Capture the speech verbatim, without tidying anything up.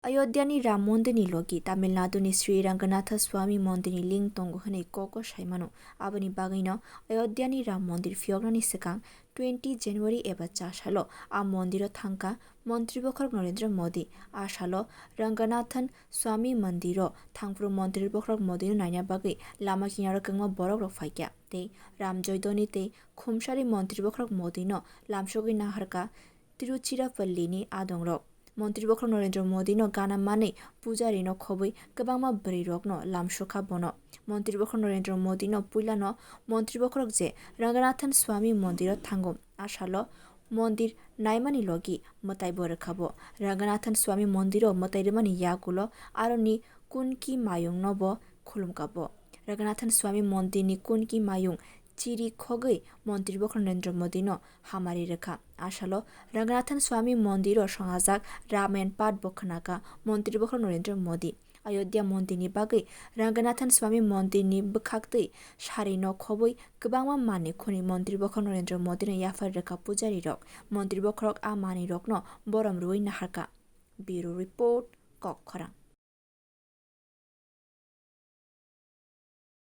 Ayodhyani Ram Mondirni logi Tamil Naduni Sri Ranganatha Swami Mondirni link tongo hwnwi kok o sai mano. Aboni bagwino Ayodhyani Ram Mondir phiyoknani swkang twenty January eba cha salo a mondiro thangkha Montri Bokhorok Narendra Modi. A salo Ranganathan Swami Mondiro thangphuru Montri Bokhorok Modino naina bagwi lama kinaro kwbangma borokrok phaikha tei Ram Joidoni tei Khumsari Montri Bokhorok Modino lamsogwi naharkha Tiruchirappallini adongrok. Montri Bokhorok Narendra Modino gana manwi pujarino khobwi kwbangma bwrwirokno lamsokha bono. Montri Bokhorok Narendra Modino puilano Montri Bokhorok je Ranganathan Swami Mondiro thango, a salo mondir naimani logi mwtaibo rwkha bo. Ranganathan Swami Mondiro mwtai rwmani yagulo aroni Kunki Mayungno bo khulumkha bo. Ranganathan Swami Mondirni Kunki Mayung chiri khogwi Montri Bokhorok Narendra Modino hamari rwkha. A salo Ranganathan Swami Mondiro songajak Ramayan path bo khwnakha Montri Bokhorok Narendra Modi. Ayodhya Mondirni bagwi Ranganathan Swami Mondirni bwkhaktwi sarino khobwi kwbangma manwi khwnwi Montri Bokhorok Narendra Modino yaphar rwkha pujarirok. Montri Bokhorok a manwirokno borom rwui naharkha. Bureau Report, Kokkhorang.